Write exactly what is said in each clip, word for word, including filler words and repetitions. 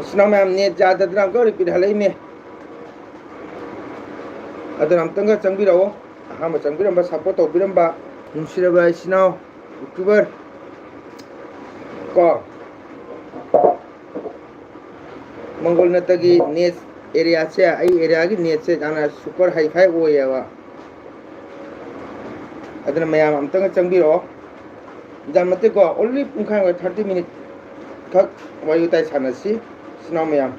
ꯏꯆꯤꯟ ꯏꯅꯥꯎ ꯃꯌꯥꯝ, ꯅꯦꯠ ꯌꯥꯗꯗꯅ ꯑꯃꯨꯛꯀ ꯔꯤꯄꯤꯠ ꯍꯜꯂꯛꯏꯅꯦ꯫ ꯑꯗꯨꯅ ꯑꯃꯨꯛꯇꯪꯒ ꯆꯪꯕꯤꯔꯛꯑꯣ꯫ ꯑꯍꯥꯟꯕ ꯆꯪꯕꯤꯔꯝꯕ, ꯁꯞꯄꯣꯔꯠ ꯇꯧꯕꯤꯔꯝꯕ ꯅꯨꯡꯁꯤꯔꯕ ꯏꯆꯤꯟ ꯏꯅꯥꯎ ꯌꯨꯇ꯭ꯌꯨꯕꯔ ꯀꯣ, ꯃꯪꯒꯣꯜꯅꯠꯇꯒꯤ ꯅꯦꯠ ꯑꯦꯔꯤꯌꯥꯁꯦ, ꯑꯩ ꯑꯦꯔꯤꯌꯥꯒꯤ ꯅꯦꯠꯁꯦ ꯌꯥꯝꯅ ꯁꯨꯄꯔ ꯍꯥꯏ ꯐꯥꯏ ꯑꯣꯏꯌꯦꯕ꯫ ꯑꯗꯨꯅ ꯃꯌꯥꯝ ꯑꯝꯇꯪꯒ ꯆꯪꯕꯤꯔꯛꯑꯣ꯫ ꯌꯥꯝ ꯅꯠꯇꯦꯀꯣ, only ꯄꯨꯡꯈꯥꯏ ꯑꯃ, ꯊꯥꯔꯇꯤ ꯃꯤꯅꯤꯠ ꯈꯛ ꯋꯥꯔꯤ ꯋꯥꯇꯥꯏ ꯁꯥꯟꯅꯁꯤ ꯏꯆꯤꯟ ꯏꯅꯥꯎ ꯃꯌꯥꯝ꯫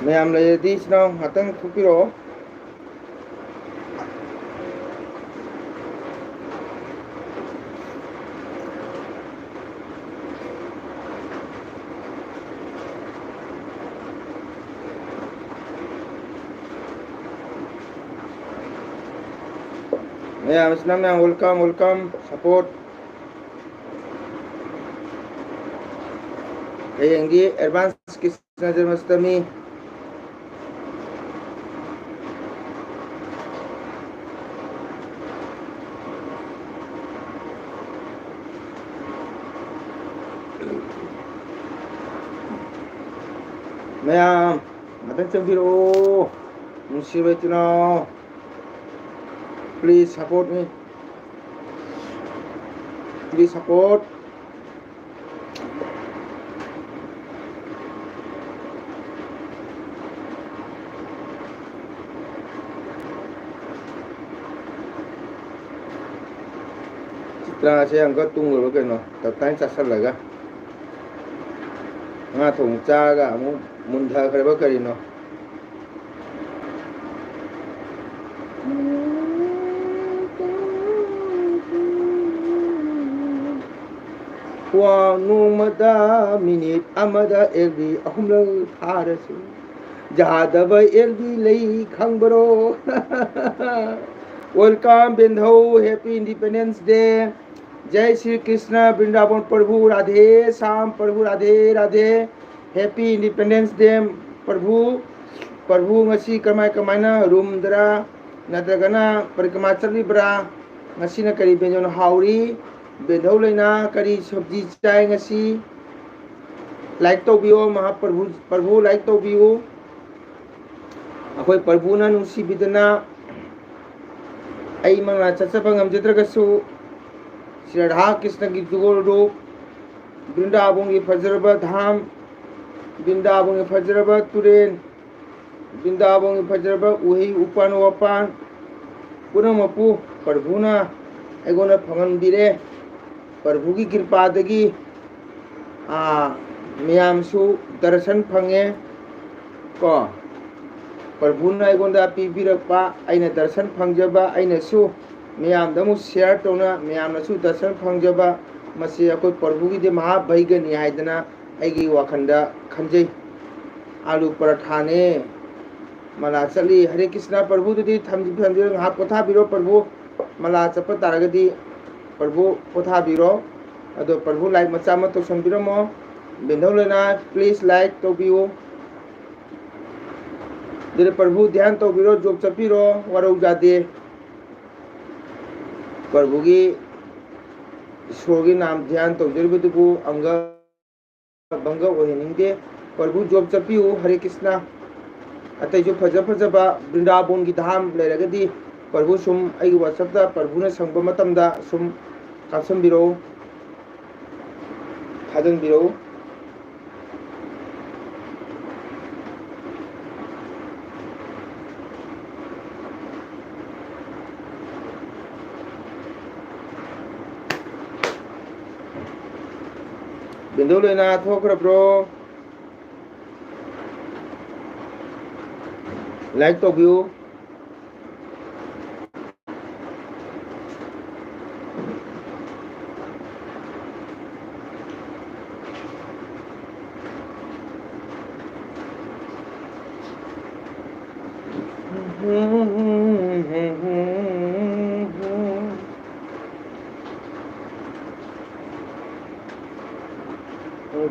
ꯃꯌꯥꯝ ꯂꯩꯔꯗꯤ ꯏꯆꯤꯟ ꯏꯅꯥꯎ ꯉꯥꯛꯇꯪ ꯊꯣꯛꯄꯤꯔꯛꯑꯣ꯫ ꯃꯌꯥꯝ, ꯏꯆꯤꯟ ꯏꯅꯥꯎ ꯃꯌꯥꯝ, welcome, welcome, support꯫ ꯍꯌꯦꯡꯗꯤ advance ꯀ꯭ꯔꯤꯁꯅ ꯖꯟꯃꯥꯁꯇꯃꯤ꯫ ꯃꯌꯥꯝ ꯉꯥꯛꯇꯪ ꯆꯪꯕꯤꯔꯛꯑꯣ, ꯅꯨꯡꯁꯤꯕ ꯏꯆꯤꯟ ꯏꯅꯥꯎ꯫ Please support me. Please support. ꯆꯤꯇ꯭ꯔꯥꯁꯦ ꯑꯃꯨꯛꯀ ꯇꯨꯝꯈ꯭ꯔꯕ ꯀꯩꯅꯣ, ꯇꯞꯇꯥꯏ ꯆꯥꯁꯜꯂꯒ꯫ ꯉꯥ ꯊꯣꯡ ꯆꯥꯔꯒ ꯑꯃꯨꯛ ꯃꯨꯟꯊꯈ꯭ꯔꯕ ꯀꯔꯤꯅꯣ? ꯋꯥ ꯅꯣꯡꯃꯗ ꯃꯤꯅꯤꯠ ꯑꯃꯗ ꯑꯦꯜ ꯕꯤ ꯑꯍꯨꯝꯂꯛ ꯊꯥꯔꯁꯨ ꯌꯥꯗꯕ ꯑꯦꯜ ꯕꯤ ꯂꯩ ꯈꯪꯕꯔꯣ? Welcome ꯕꯦꯟꯙꯧ, happy Independence Day. जय श्री कृष्ण, वृंदावन प्रभु राधे श्याम प्रभु Radhe Radhe. Happy Independence Day, ꯄ꯭ꯔꯚꯨ꯫ ꯄ꯭ꯔꯚꯨ, ꯉꯁꯤ ꯀꯃꯥꯏ ꯀꯃꯥꯏꯅ ꯔꯨꯝꯗꯔꯥ ꯅꯠꯇ꯭ꯔꯒꯅ ꯄꯔꯤꯀ꯭ꯔꯃꯥ ꯆꯠꯂꯤꯕ꯭ꯔꯥ? ꯉꯁꯤꯅ ꯀꯔꯤ ꯕꯦꯟꯖꯣꯟ ꯍꯥꯎꯔꯤ? ꯕꯦꯟꯙꯧ ꯂꯩꯅꯥ ꯀꯔꯤ ꯁꯕꯖꯤ ꯆꯥꯏ ꯉꯁꯤ? ꯂꯥꯏꯛ ꯇꯧꯕꯤꯌꯣ, ꯃꯍꯥꯄ꯭ꯔꯚꯨ, ꯄ꯭ꯔꯚꯨ ꯂꯥꯏꯛ ꯇꯧꯕꯤꯌꯨ꯫ ꯑꯩꯈꯣꯏ ꯄ꯭ꯔꯚꯨꯅ ꯅꯨꯡꯁꯤꯕꯤꯗꯅ ꯑꯩꯃꯛꯅ ꯆꯠꯆꯕ ꯉꯝꯖꯗ꯭ꯔꯒꯁꯨ, ꯁ꯭ꯔꯤ ꯔꯥꯙꯥ ꯀ꯭ꯔꯤꯁꯅꯒꯤ ꯖꯨꯒꯣꯜ ꯔꯨꯞ, ꯕ꯭ꯔꯤꯟꯗꯥꯕꯣꯟꯒꯤ ꯐꯖꯔꯕ ꯙꯥꯝ, ꯕ꯭ꯔꯤꯟꯗꯥꯕꯣꯟꯒꯤ ꯐꯖꯔꯕ ꯇꯨꯔꯦꯜ, ꯕ꯭ꯔꯤꯟꯗꯥꯕꯣꯟꯒꯤ ꯐꯖꯔꯕ ꯎꯍꯩ ꯎꯄꯥꯟ ꯋꯥꯄꯥꯟ ꯄꯨꯝꯅꯃꯛꯄꯨ ꯄ꯭ꯔꯚꯨꯅ ꯑꯩꯉꯣꯟꯗ ꯐꯪꯍꯟꯕꯤꯔꯦ꯫ ꯄ꯭ꯔꯚꯨꯒꯤ ꯀ꯭ꯔꯤꯄꯥꯗꯒꯤ, ꯑꯥ, ꯃꯌꯥꯝꯁꯨ ꯗꯔꯁꯟ ꯐꯪꯉꯦ ꯀꯣ꯫ ꯄ꯭ꯔꯚꯨꯅ ꯑꯩꯉꯣꯟꯗ ꯄꯤꯕꯤꯔꯛꯄ, ꯑꯩꯅ ꯗꯔꯁꯟ ꯐꯪꯖꯕ, ꯑꯩꯅꯁꯨ ꯃꯌꯥꯝꯗ ꯑꯃꯨꯛ ꯁꯤꯌꯥꯔ ꯇꯧꯅ ꯃꯌꯥꯝꯅꯁꯨ ꯗꯔꯁꯟ ꯐꯪꯖꯕ, ꯃꯁꯤ ꯑꯩꯈꯣꯏ ꯄ꯭ꯔꯚꯨꯒꯤꯗꯤ ꯃꯍꯥ ꯚꯩꯒꯅꯤ ꯍꯥꯏꯗꯅ ꯑꯩꯒꯤ ꯋꯥꯈꯜꯗ ꯈꯟꯖꯩ꯫ ꯑꯥꯂꯨ ꯄꯔꯥꯊꯥꯅꯦ꯫ ꯃꯂꯥ ꯆꯠꯂꯤ꯫ ꯍꯔꯦ ꯀ꯭ꯔꯤꯁꯅ꯫ ꯄ꯭ꯔꯚꯨꯗꯨꯗꯤ ꯊꯝ-, ꯊꯝꯕꯤꯔꯣ, ꯉꯥꯏꯍꯥꯛ ꯄꯣꯊꯥꯕꯤꯔꯣ ꯄ꯭ꯔꯚꯨ꯫ ꯃꯂꯥ ꯆꯠꯄ ꯇꯥꯔꯒꯗꯤ ꯄ꯭ꯔꯚꯨ ꯄꯣꯊꯥꯕꯤꯔꯣ꯫ ꯑꯗꯣ ꯄ꯭ꯔꯚꯨ ꯂꯥꯏꯛ ꯃꯆꯥ ꯑꯃ ꯇꯧꯁꯟꯕꯤꯔꯝꯃꯣ꯫ ꯕꯦꯟꯙꯧ ꯂꯣꯏꯅ please ꯂꯥꯏꯛ ꯇꯧꯕꯤꯌꯨ꯫ ꯑꯗꯨꯗ ꯄ꯭ꯔꯚꯨ ꯙ꯭ꯌꯥꯟ ꯇꯧꯕꯤꯔꯣ, ꯖꯣꯞ ꯆꯠꯄꯤꯔꯣ, ꯋꯥꯔꯧ ꯌꯥꯗꯦ꯫ ꯄ꯭ꯔꯚꯨꯒꯤ, ꯏꯁꯣꯔꯒꯤ ꯅꯥꯝ ꯙ꯭ꯌꯥꯟ ꯇꯧꯖꯔꯤꯕꯗꯨꯕꯨ ꯑꯪꯒ ꯚꯪꯒ ꯑꯣꯏꯍꯟꯅꯤꯡꯗꯦ꯫ ꯄ꯭ꯔꯚꯨ ꯖꯣꯞ ꯆꯠꯄꯤꯌꯨ꯫ ꯍꯔꯦ ꯀ꯭ꯔꯤꯁꯅ꯫ ꯑꯇꯩꯁꯨ ꯐꯖ ꯐꯖꯕ ꯕ꯭ꯔꯤꯟꯗꯥꯕꯣꯟꯒꯤ ꯙꯥꯝ ꯂꯩꯔꯒꯗꯤ ꯄ꯭ꯔꯚꯨ ꯁꯨꯝ ꯑꯩꯒꯤ ꯋꯥꯆꯞꯇ ꯄ꯭ꯔꯚꯨꯅ ꯁꯪꯕ ꯃꯇꯝꯗ ꯁꯨꯝ ꯀꯥꯞꯁꯟꯕꯤꯔꯛꯎ, ꯊꯥꯖꯟꯕꯤꯔꯛꯎ꯫ ꯕꯤꯟꯗꯨ ꯂꯣꯏꯅ ꯊꯣꯛꯈ꯭ꯔꯕ꯭ꯔꯣ? ꯂꯥꯏꯛ ꯇꯧꯕꯤꯌꯨ꯫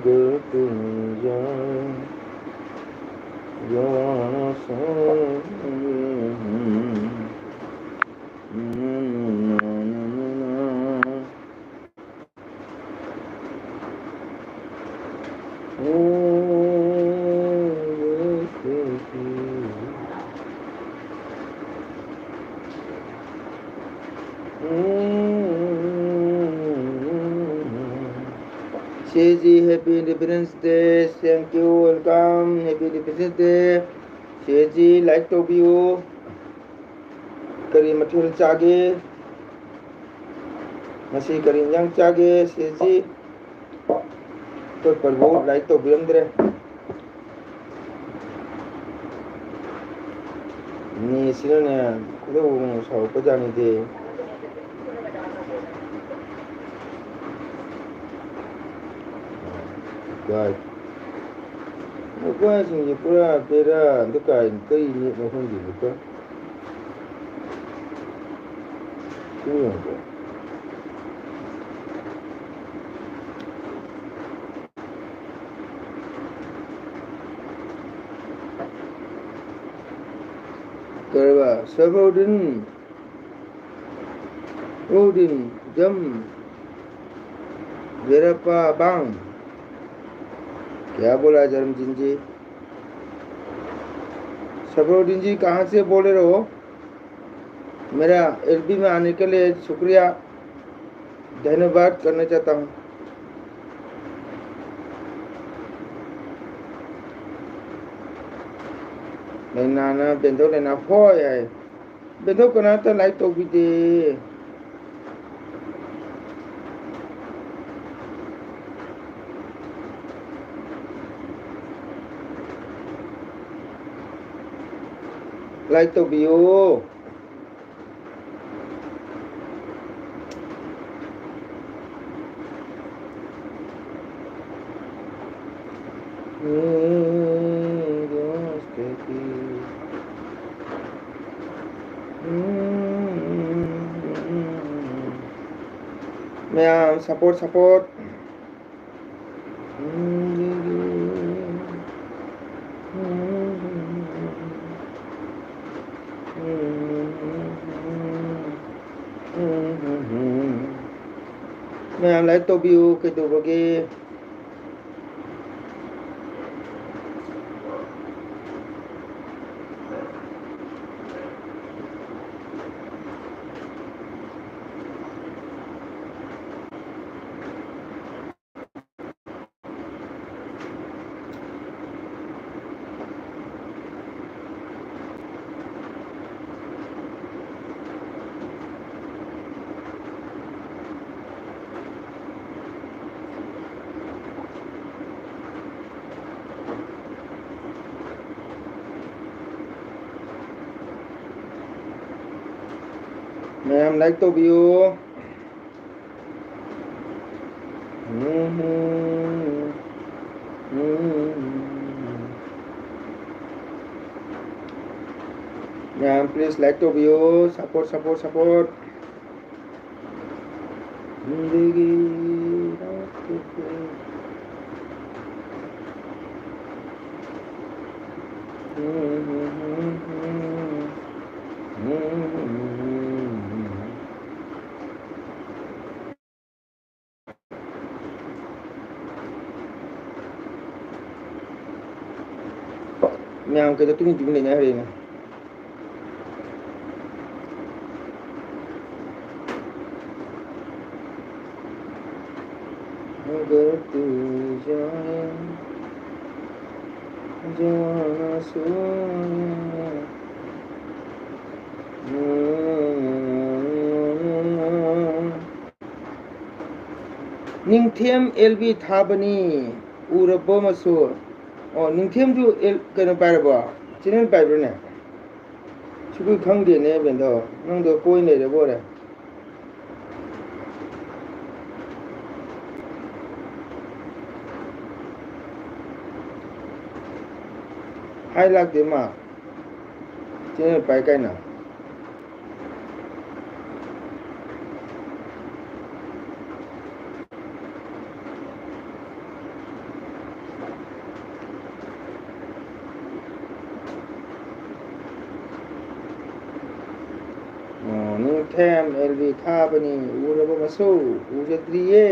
तुम जान, जहाँ से ꯁꯦꯖꯤ, happy Independence Day. Thank you, welcome. Happy Independence Day. ꯁꯦꯖꯤ, like ꯇꯧꯕꯤꯌꯨ꯫ ꯀꯔꯤ ꯃꯊꯦꯜ ꯆꯥꯒꯦ? ꯉꯁꯤ ꯀꯔꯤ ꯏꯟꯖꯥꯡ ꯆꯥꯒꯦ, ꯁꯦꯖꯤ? ꯑꯩꯈꯣꯏ ꯄ꯭ꯔꯚꯨ like ꯇꯧꯕꯤꯔꯝꯗ꯭ꯔꯦ꯫ ꯅꯦꯁꯤꯅꯅꯦ, ꯈꯣꯏꯗꯧ ꯑꯃꯨꯛ ꯁꯥꯎꯔꯛꯄꯖꯥꯠꯅꯤꯗꯤ꯫ ꯅꯨꯄꯥꯁꯤꯡꯁꯦ ꯄꯨꯔꯥ ꯕꯦꯔꯥ ꯑꯝꯗ ꯀꯥꯏ, ꯀꯩ ꯅꯦꯠꯅꯣ ꯈꯪꯗꯦ ꯅꯨꯄꯥ꯫ ꯀꯔꯕ? ꯁꯕꯧꯗꯤꯟ, ꯎꯗꯤꯟ, ꯖꯝ, ꯕꯦꯔꯞꯄꯥ, ꯕꯥꯡ꯫ क्या बोला जन्मदिन जी? सबरुद्दीन जी, कहाँ से बोल रहे हो? मेरा एलबी में आने के लिए शुक्रिया, धन्यवाद करना चाहता हूँ। ꯂꯩꯅꯥꯅ ꯕꯦꯟꯗꯧ ꯂꯩꯅꯥ ꯍꯣꯏ ꯍꯥꯏ꯫ ꯕꯦꯟꯗꯧ ꯀꯅꯥꯇ like ꯇꯧꯕꯤꯗꯦ꯫ Like ꯇꯧꯕꯤꯌꯨ꯫ ꯃꯌꯥꯝ support, support꯫ ꯃꯌꯥꯝ ꯂꯥꯏꯛ ꯇꯧꯕꯤꯌꯨ, ꯀꯩꯗꯧꯕꯒꯦ? ꯃꯌꯥꯝ ꯂꯥꯏꯛ ꯇꯧꯕꯤꯌꯨ꯫ ꯃꯌꯥꯝ please like ꯇꯧꯕꯤꯌꯨ꯫ Support, support, support꯫ ꯖꯤꯟꯗꯒꯤ ꯃꯌꯥꯝ ꯀꯩꯗ ꯇꯨꯃꯤꯟ ꯇꯨꯃꯤꯟ ꯂꯩꯅꯈ꯭ꯔꯦꯅꯦ? अगर तू जाए, जाना सोया। ꯅꯤꯡꯊꯦꯝ ꯑꯦꯜ ꯕꯤ ꯊꯥꯕꯅꯤ, ꯎꯔꯕꯣ ꯃꯁꯨ? ꯑꯣ, ꯅꯤꯡꯊꯦꯝꯁꯨ ꯑꯦꯜ-, ꯀꯩꯅꯣ ꯄꯥꯏꯔꯕꯣ? ꯆꯦꯅꯦꯜ ꯄꯥꯏꯕ꯭ꯔꯣꯅꯦ? ꯁꯤꯕꯨ ꯈꯪꯗꯦꯅꯦ, ꯕꯦꯟꯗꯣ꯫ ꯅꯪꯗꯣ ꯀꯣꯏ ꯂꯩꯔꯕ ꯑꯣꯏꯔꯦ꯫ ꯍꯥꯏ ꯂꯥꯛꯇꯦ ꯃꯥ꯫ ꯆꯦꯅꯦꯜ ꯄꯥꯏ ꯀꯥꯏꯅ꯫ ꯅꯤꯡꯊꯦꯝ ꯑꯦꯜ ꯕꯤ ꯊꯥꯕꯅꯤ꯫ ꯎꯔꯕ ꯃꯁꯨ? ꯎꯖꯗ꯭ꯔꯤꯌꯦ꯫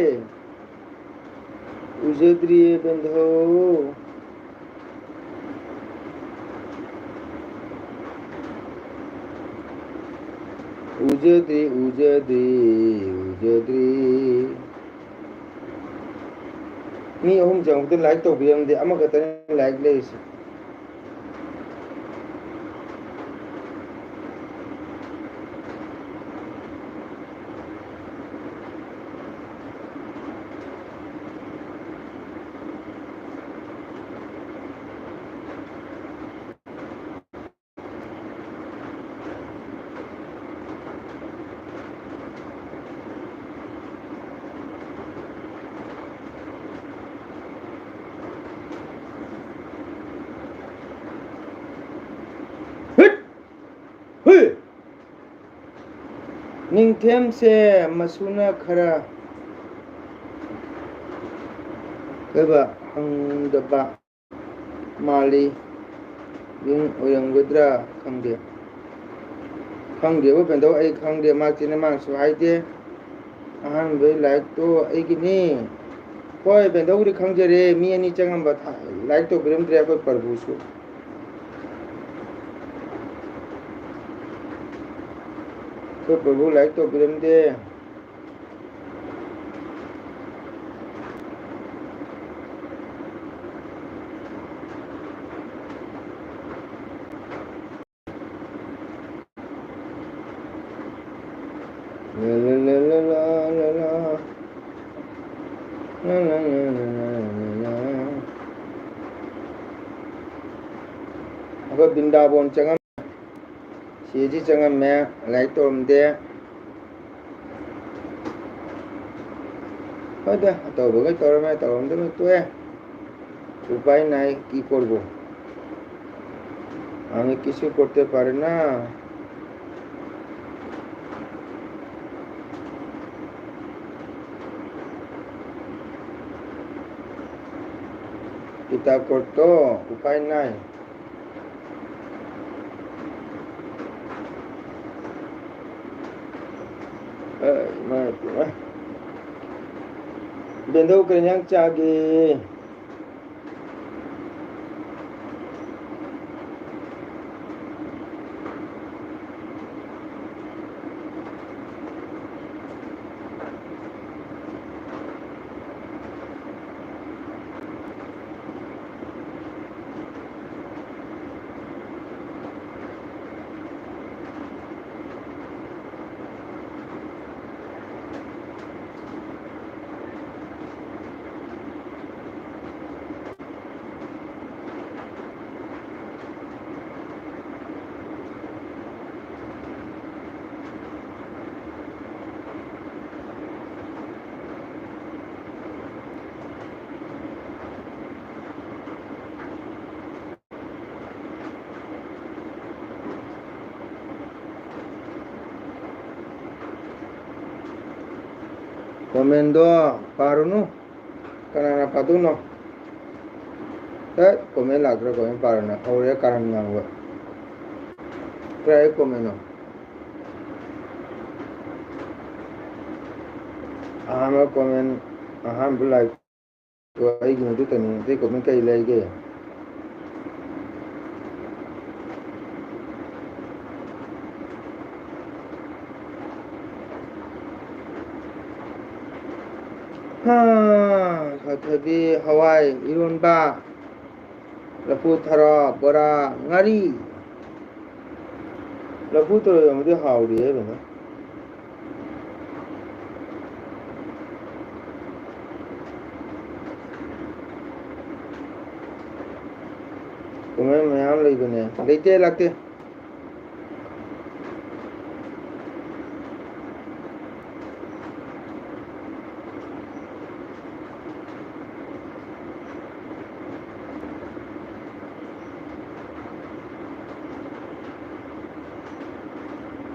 ꯎꯖꯗ꯭ꯔꯤꯌꯦ ꯕꯦꯟꯙꯧ꯫ ꯎꯖꯗ꯭ꯔꯤ, ꯎꯖꯗ꯭ꯔꯤ, ꯎꯖꯗ꯭ꯔꯤ꯫ ꯃꯤ ꯑꯍꯨꯝ ꯆꯪꯕꯗ ꯂꯥꯏꯛ ꯇꯧꯕꯤꯔꯝꯗꯦ, ꯑꯃꯈꯛꯇꯅꯤ ꯂꯥꯏꯛ ꯂꯩꯔꯤꯁꯦ꯫ ꯍꯨꯏꯠ! ꯍꯨꯏ! ꯅꯤꯡꯊꯦꯝꯁꯦ ꯃꯁꯨꯅ ꯈꯔ ꯀꯩꯕ ꯍꯪꯗꯕ ꯃꯥꯜꯂꯤ꯫ ꯌꯨꯝ ꯑꯣꯏꯔꯝꯒꯗ꯭ꯔꯥ ꯈꯪꯗꯦ꯫ ꯈꯪꯗꯦꯕ ꯕꯦꯟꯗꯧ, ꯑꯩ ꯈꯪꯗꯦ꯫ ꯃꯥ ꯆꯤꯟꯅ ꯃꯥꯅꯁꯨ ꯍꯥꯏꯗꯦ꯫ ꯑꯍꯥꯟꯕ ꯂꯥꯏꯛꯇꯣ ꯑꯩꯒꯤꯅꯤ꯫ ꯍꯣꯏ, ꯕꯦꯟꯗꯧꯕꯨꯗꯤ ꯈꯪꯖꯔꯦ꯫ ꯃꯤ ꯑꯅꯤ ꯆꯪꯉꯝꯕ ꯊ-, ꯂꯥꯏꯛ ꯇꯧꯕꯤꯔꯝꯗ꯭ꯔꯦ ꯑꯩꯈꯣꯏ ꯄ꯭ꯔꯚꯨꯁꯨ꯫ ꯑꯩꯈꯣꯏ ꯄ꯭ꯔꯚꯨ ꯂꯥꯏꯛ ꯇꯧꯕꯤꯔꯝꯗꯦ꯫ ꯑꯩꯈꯣꯏ ꯕ꯭ꯔꯤꯟꯗꯥꯕꯣꯟ ꯆꯪꯉꯝꯃꯦ, ꯁꯤꯁꯤ ꯆꯪꯉꯝꯃꯦ, ꯂꯥꯏꯛ ꯇꯧꯔꯝꯗꯦ꯫ ꯍꯣꯏꯗ, ꯑꯇꯧꯕꯈꯩ ꯇꯧꯔꯝꯃꯦ, ꯇꯧꯔꯝꯗꯕ ꯇꯣꯛꯑꯦ꯫ উপায় নাই, কি করব? আমি কিছু করতে পারি না। কিতা করতো, উপায় নাই। ꯑꯩ, ꯏꯃꯥꯏ ꯄꯦꯝꯃ꯫ ꯕꯦꯟꯗꯧ ꯀꯩ ꯏꯟꯖꯥꯡ ꯆꯥꯒꯦ? ꯀꯣꯃꯦꯟꯗꯣ ꯄꯥꯔꯨꯅꯨ꯫ ꯀꯅꯥꯅ ꯄꯥꯗꯣꯏꯅꯣ? ꯍꯦꯠ, ꯀꯣꯃꯦꯟ ꯂꯥꯛꯇ꯭ꯔꯥ? ꯀꯣꯃꯦꯟ ꯄꯥꯔꯨꯅꯨ꯫ ꯍꯧꯔꯦ ꯀꯥꯔꯟ ꯉꯥꯡꯕ꯫ ꯀꯔꯥꯏ ꯀꯣꯃꯦꯟꯅꯣ? ꯑꯍꯥꯟꯕ ꯀꯣꯃꯦꯟ, ꯑꯍꯥꯟꯕ ꯂꯥꯏꯛ ꯑꯩꯒꯤ ꯃꯗꯨꯇꯅꯤ꯫ ꯑꯇꯩ ꯀꯣꯃꯦꯟ ꯀꯔꯤ ꯂꯩꯒꯦ? ꯍꯥ, ꯍꯥꯊꯕꯤ, ꯍꯋꯥꯏ, ꯏꯔꯣꯟꯕ, ꯂꯐꯨ ꯊꯔꯣ, ꯕꯣꯔꯥ, ꯉꯥꯔꯤ꯫ ꯂꯐꯨ ꯊꯔꯣ ꯏꯔꯣꯟꯕꯗꯤ ꯍꯥꯎꯔꯤꯍꯦ ꯕꯦꯝꯃ꯫ ꯀꯣꯃꯦꯟ ꯃꯌꯥꯝ ꯂꯩꯕꯅꯦ꯫ ꯂꯩꯇꯦ, ꯂꯥꯛꯇꯦ꯫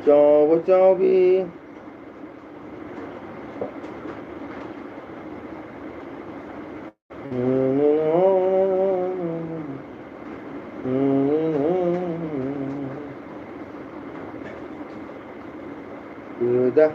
ꯆꯥꯎꯕ ꯆꯥꯎꯕꯤ꯫ ꯀꯨꯏꯔꯣꯏꯗ꯫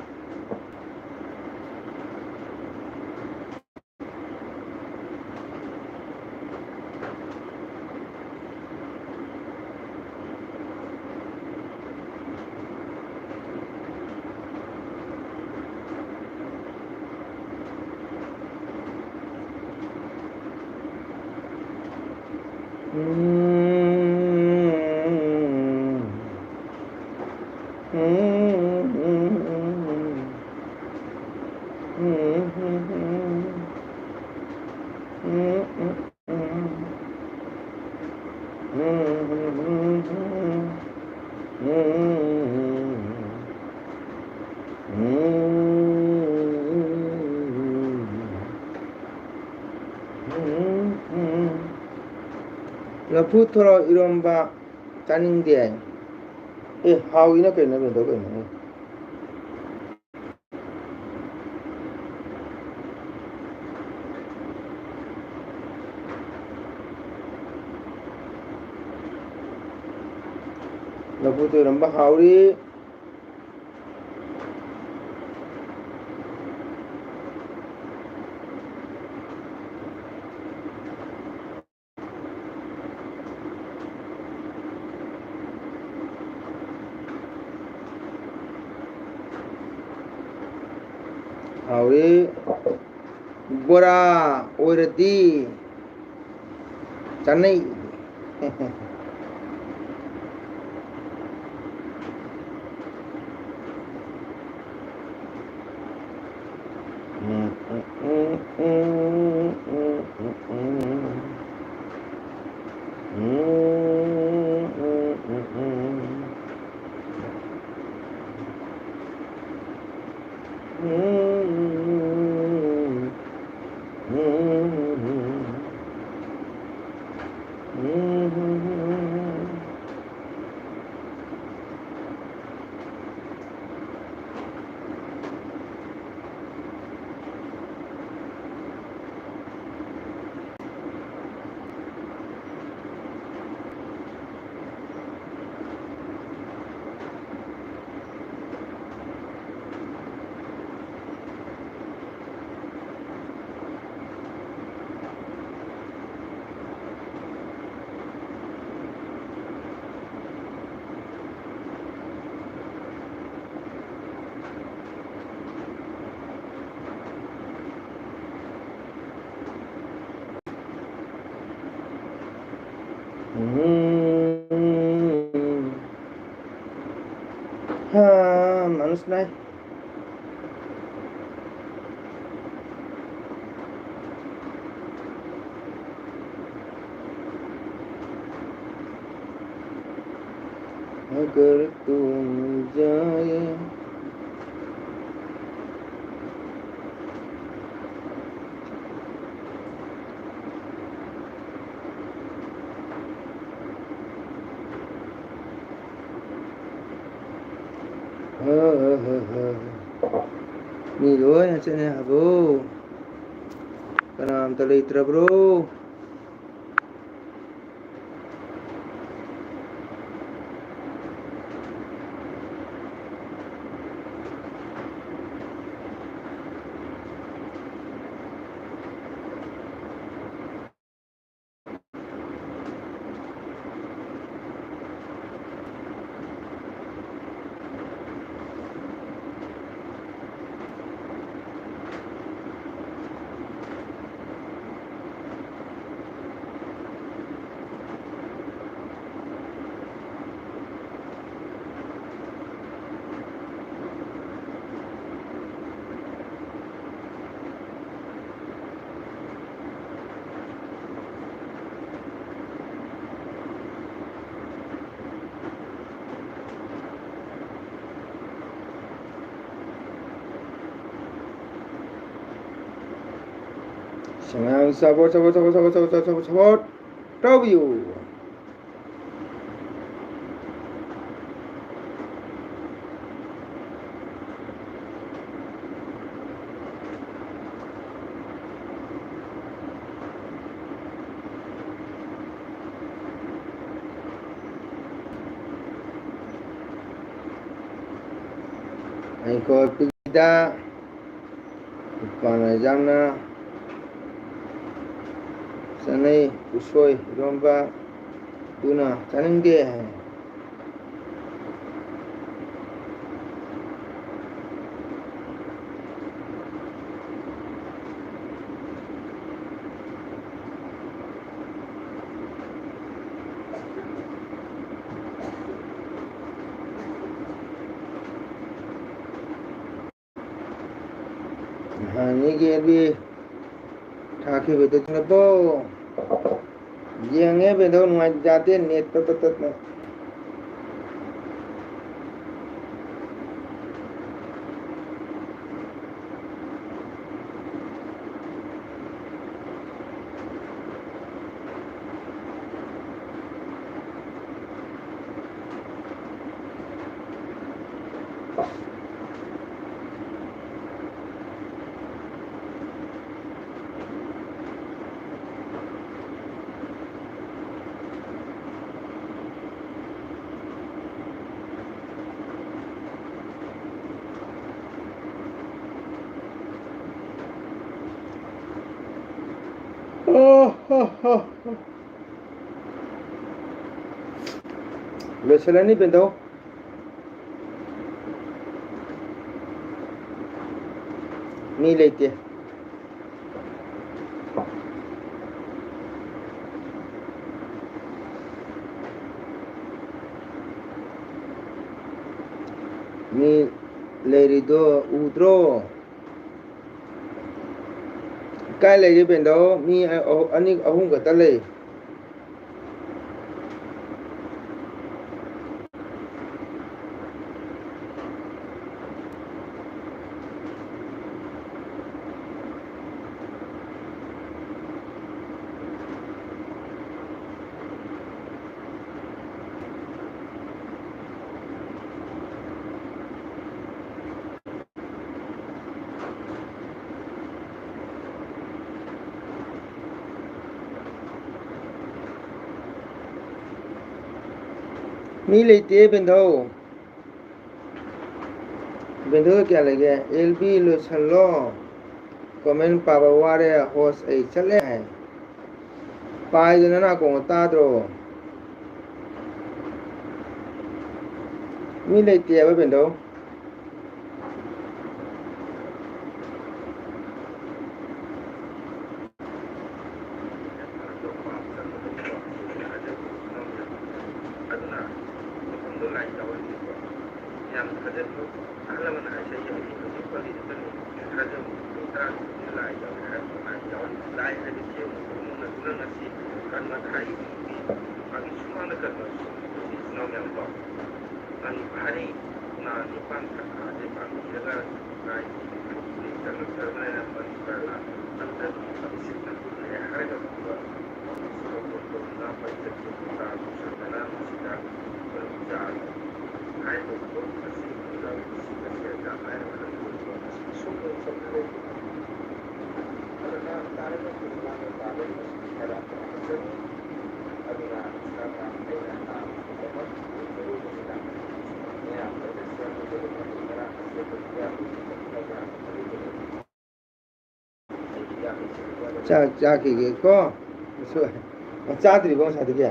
ꯂꯐꯨ ꯊꯔꯣ ꯏꯔꯣꯝꯕ ꯆꯥꯅꯤꯡꯗꯦ꯫ ꯑꯦ, ꯍꯥꯎꯏꯅ ꯀꯩꯅꯣ, ꯕꯦꯟꯗꯣ, ꯀꯩꯅꯣ? ꯑꯦ꯫ ꯂꯐꯨ ꯊꯔꯣ ꯏꯔꯣꯝꯕ ꯍꯥꯎꯔꯤ꯫ ꯍꯥꯎꯔꯤ꯫ ꯕꯣꯔꯥ ꯑꯣꯏꯔꯗꯤ ꯆꯥꯅꯩ꯫ हाँ, माणूस नाही. अगर तू जाए. ꯃꯤ ꯂꯣꯏꯅ ꯆꯠꯅꯩ ꯍꯥꯏꯕ꯭ꯔꯣ? ꯀꯅꯥꯝꯇ ꯂꯩꯇ꯭ꯔꯕ꯭ꯔꯣ? ꯁꯉꯥꯏ support, support, support, support, support, support, support ꯇꯧꯕꯤꯌꯨ. ꯑꯩꯈꯣꯏ ꯄꯤꯛꯏꯗ ꯅꯨꯄꯥꯅ ꯌꯥꯝꯅ ꯆꯥꯅꯩ ꯎꯁꯣꯏ ꯏꯔꯣꯝꯕ, ꯑꯗꯨꯅ ꯆꯥꯅꯤꯡꯗꯦ ꯍꯥꯏ. ꯍꯥꯟꯅꯤꯒꯤ ꯑꯦꯜ ꯕꯤ ꯊꯥꯈꯤꯕꯗꯨ ꯊꯨꯡꯂꯕꯣ? ꯌꯦꯡꯉꯦ ꯕꯦꯟꯗꯧ, ꯅꯨꯡꯉꯥꯏ ꯌꯥꯗꯦ, ꯅꯦꯠ ꯄꯠ ꯄꯠ ꯇꯠꯄ꯫ ꯑꯣ ꯍꯣ ꯍꯣ꯫ ꯂꯣꯏꯁꯤꯜꯂꯅꯤ ꯕꯦꯟꯗꯧ꯫ ꯃꯤ ꯂꯩꯇꯦ꯫ ꯃꯤ ꯂꯩꯔꯤꯗꯣ ꯎꯗ꯭ꯔꯣ? ꯀꯥꯏ ꯂꯩꯒꯦ ꯕꯦꯟꯗꯧ? ꯃꯤ ꯑ-, ꯑꯅꯤ, ꯑꯍꯨꯝ ꯈꯛꯇ ꯂꯩ꯫ ꯃꯤ ꯂꯩꯇꯦ ꯕꯦꯟꯗꯧ꯫ ꯕꯦꯟꯗꯧꯗ ꯀꯌꯥ ꯂꯩꯒꯦ? L B ꯂꯣꯏꯁꯜꯂꯣ꯫ ꯀꯣꯃꯦꯟ ꯄꯥꯕ ꯋꯥꯔꯦ, ꯍꯣꯁ ꯑꯩ ꯆꯠꯂꯦ ꯍꯥꯏ꯫ ꯄꯥꯏꯗꯨꯅ ꯅꯥꯀꯣꯡꯗ ꯇꯥꯗ꯭ꯔꯣ? ꯃꯤ ꯂꯩꯇꯦ ꯍꯥꯏꯕ ꯕꯦꯟꯗꯧ꯫ ꯊꯥꯖꯕ ꯃꯤ ꯇꯔꯥ ꯆꯠꯄꯅ ꯂꯥꯏ ꯌꯥꯎꯏ ꯍꯥꯏꯔꯛꯄ ꯂꯥꯏ ꯌꯥꯎꯏ꯫ ꯂꯥꯏ ꯍꯥꯏꯕꯁꯤ ꯑꯃꯨꯛ ꯅꯪ ꯉꯁꯤ ꯀꯟꯕ ꯊꯥꯏꯒꯤ ꯃꯥꯒꯤ ꯁꯨꯃꯥꯡꯗ ꯀꯟꯕ ꯏꯆꯤꯟ ꯏꯅꯥꯎ ꯃꯌꯥꯝꯗꯣ ꯃꯥꯒꯤ ꯚꯥꯔꯤ ꯅꯤꯄꯥꯟ ꯊꯛ ꯊꯥꯁꯦ ꯄꯥꯝꯕꯤꯔꯒ ꯂꯥꯏꯒꯤ ꯆꯪꯂꯛꯇ꯭ꯔꯕꯅꯤꯅ ꯃꯅꯤꯄꯨꯔꯅ ꯍꯟꯗꯛ ꯏꯁꯤꯡ ꯊꯛꯄ ꯍꯥꯏꯔꯒ ꯆꯥꯛ ꯆꯥꯈꯤꯒꯦꯀꯣ꯫ ꯆꯥꯗ꯭ꯔꯤꯕꯣ ꯉꯁꯥꯏꯗꯒꯤ?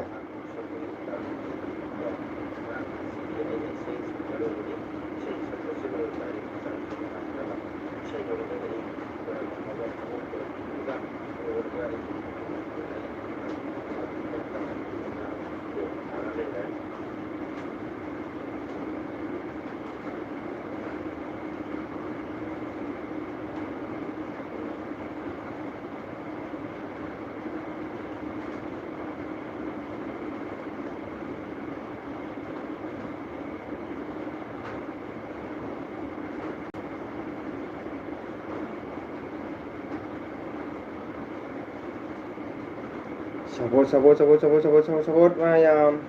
Support, support, support, support, support, support, support ꯃꯌꯥꯝ꯫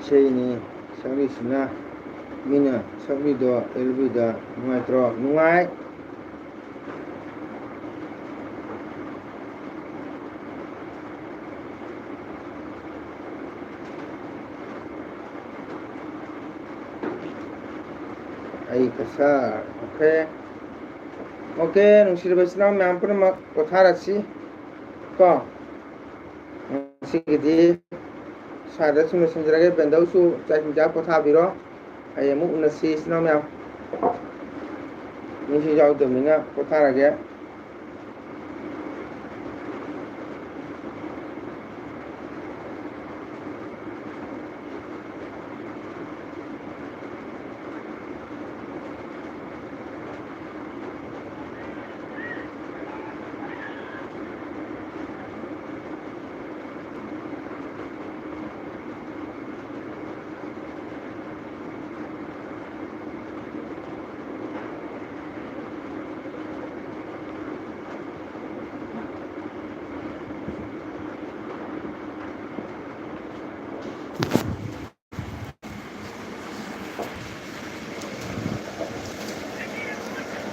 ꯏꯁꯩꯅꯤ ꯁꯛꯂꯤꯁꯤꯅ꯫ ꯃꯤꯅ ꯁꯛꯂꯤꯗꯣ ꯑꯦꯜ ꯕꯤꯗ ꯅꯨꯡꯉꯥꯏꯇ꯭ꯔꯣ? ꯅꯨꯡꯉꯥꯏ꯫ ꯑꯩ ꯀꯁꯥ꯫ ꯑꯣꯀꯦ꯫ ꯑꯣꯀꯦ, ꯅꯨꯡꯁꯤꯔꯕ ꯏꯆꯤꯟ ꯏꯅꯥꯎ ꯃꯌꯥꯝ ꯄꯨꯝꯅꯃꯛ ꯄꯣꯊꯥꯔꯁꯤ ꯀꯣ꯫ ꯉꯁꯤꯒꯤꯗꯤ ꯁ꯭ꯋꯥꯏꯗ ꯁꯨꯝ ꯂꯣꯏꯁꯤꯟꯖꯔꯒꯦ꯫ ꯕꯦꯟꯗꯧꯁꯨ ꯆꯥꯛ ꯏꯁꯤꯡ ꯆꯥ ꯄꯣꯊꯥꯕꯤꯔꯣ꯫ ꯍꯌꯦꯡ ꯑꯃꯨꯛ ꯎꯅꯁꯤ ꯏꯆꯤꯟ ꯏꯅꯥꯎ ꯃꯌꯥꯝ꯫ ꯃꯤꯁꯨ ꯌꯥꯎꯗꯕꯅꯤꯅ ꯄꯣꯊꯥꯔꯒꯦ꯫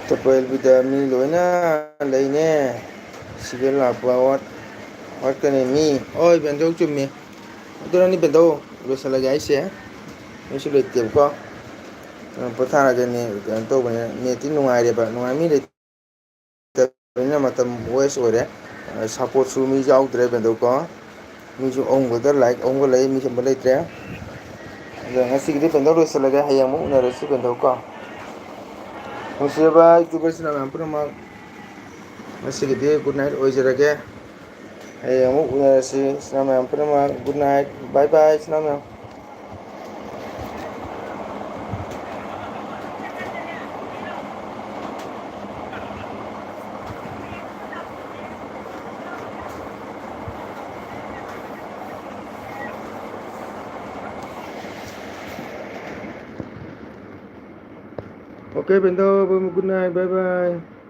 ꯆꯠꯄ ꯑꯦꯜ ꯕꯤꯗ ꯃꯤ ꯂꯣꯏꯅ ꯂꯩꯅꯦ꯫ ꯁꯤꯚꯤꯜ ꯂꯥꯛꯄ ꯋꯥꯠ-, ꯋꯥꯠꯀꯅꯤ ꯃꯤ꯫ ꯍꯣꯏ, ꯕꯦꯟꯗꯧ ꯆꯨꯝꯃꯤ꯫ ꯑꯗꯨꯅꯅꯤ ꯕꯦꯟꯗꯧ ꯂꯣꯏꯁꯤꯜꯂꯒꯦ ꯍꯥꯏꯁꯦ꯫ ꯃꯤꯁꯨ ꯂꯩꯇꯦꯕꯀꯣ꯫ ꯑꯗꯨꯅ ꯄꯣꯊꯥꯔꯒꯦ꯫ ꯅꯦ-, ꯀꯩꯅꯣ ꯇꯧꯕꯅꯤꯅ, ꯅꯦꯠꯇꯤ ꯅꯨꯡꯉꯥꯏꯔꯦꯕ꯫ ꯅꯨꯡꯉꯥꯏ, ꯃꯤ ꯂꯩꯇꯕꯅꯤꯅ ꯃꯇꯝ ꯋꯦꯁ ꯑꯣꯏꯔꯦ꯫ ꯁꯞꯄꯣꯔꯠꯁꯨ ꯃꯤ ꯌꯥꯎꯗ꯭ꯔꯦ ꯕꯦꯟꯗꯧꯀꯣ꯫ ꯃꯤꯁꯨ ꯑꯍꯨꯝ ꯈꯛꯇ, ꯂꯥꯏꯛ ꯑꯍꯨꯝꯒ ꯂꯩ, ꯃꯤ ꯑꯃ ꯂꯩꯇ꯭ꯔꯦ꯫ ꯑꯗꯣ ꯉꯁꯤꯒꯤꯗꯤ ꯕꯦꯟꯗꯧ ꯂꯣꯏꯁꯤꯜꯂꯒꯦ, ꯍꯌꯦꯡ ꯑꯃꯨꯛ ꯎꯅꯔꯁꯤ ꯕꯦꯟꯗꯧꯀꯣ꯫ ꯅꯨꯡꯁꯤꯔꯕ ꯌꯨꯇ꯭ꯌꯨꯕꯔꯁꯤꯡ ꯃꯌꯥꯝ ꯄꯨꯝꯅꯃꯛ, ꯉꯁꯤꯒꯤꯗꯤ ꯒꯨꯗ ꯅꯥꯏꯠ ꯑꯣꯏꯖꯔꯒꯦ꯫ ꯍꯌꯦꯡ ꯑꯃꯨꯛ ꯎꯅꯔꯁꯤ ꯏꯆꯤꯟ ꯏꯅꯥꯎ ꯃꯌꯥꯝ ꯄꯨꯝꯅꯃꯛ꯫ ꯒꯨꯗ ꯅꯥꯏꯠ, ꯕꯥꯏ ꯕꯥꯏ ꯏꯆꯤꯟ ꯏꯅꯥꯎ ꯃꯌꯥꯝ꯫ Okay, Bendo, good night, bye bye.